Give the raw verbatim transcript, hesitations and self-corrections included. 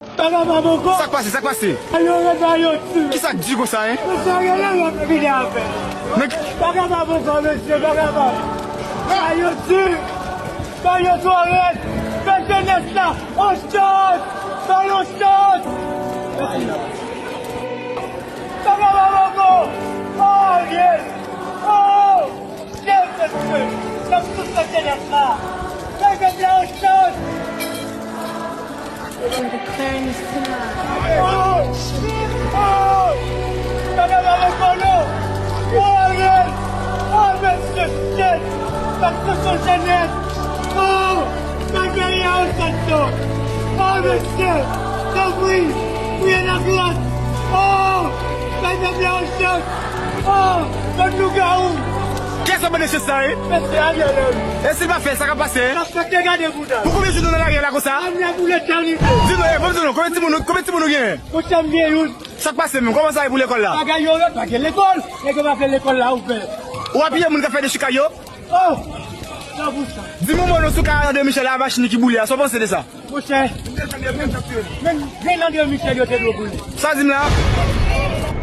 Pa kapab ankò. Sa k pase? Sa k pase? Ayo, red, ayo, di. Ki sa k di konsa, en? Mesye, ayo, la, yo vini avè. Men k- Pa kapab ankò, mesye, pa kapab. Ayo, di. Ayo, twò red. Fè jenès la. On chans. Fè on chans. Pa kapab ankò. Oh, Ariel. Oh! Jezi, n ap tout fè jenès la. Fè jenès la on chans. We're declaring this tonight. Oh! Oh! Bagay la rekòne. Oh, Ariel! Oh, mesye, shit! N ap tout fè jenès. Oh! Fè peyi a on chans non. Oh, mesye! Tanpri! Priye nan glas! Oh! Fè pèp la on chans! Oh! Bann lougawou! Kiyès ap mande chans sa, wi? Mesye, Ariel Henry! E si l pa fè l, sa k ap pase? N ap fè te gade pou nou. Pou konbyen jou nou nan lari a la konsa? Ane pou letènite! Di nou, e, ban m di nou, konbyen timoun nou, konbyen timoun nou genyen? Monchè, m gen youn. Sa k pase menm? Kòman sa ye pou lekòl la? Bagay yo red, pa gen lekòl. Nèg yo pa vle lekòl la ouvè. Ou apiye moun k ap fè dechikay yo? Oh! Sa pou sa. Di m yon mo non sou ka André Michel a machin ki boule a, sa w panse de sa? Monchè, menm, menm André Michel yo te dwe boule. Sa w di m la?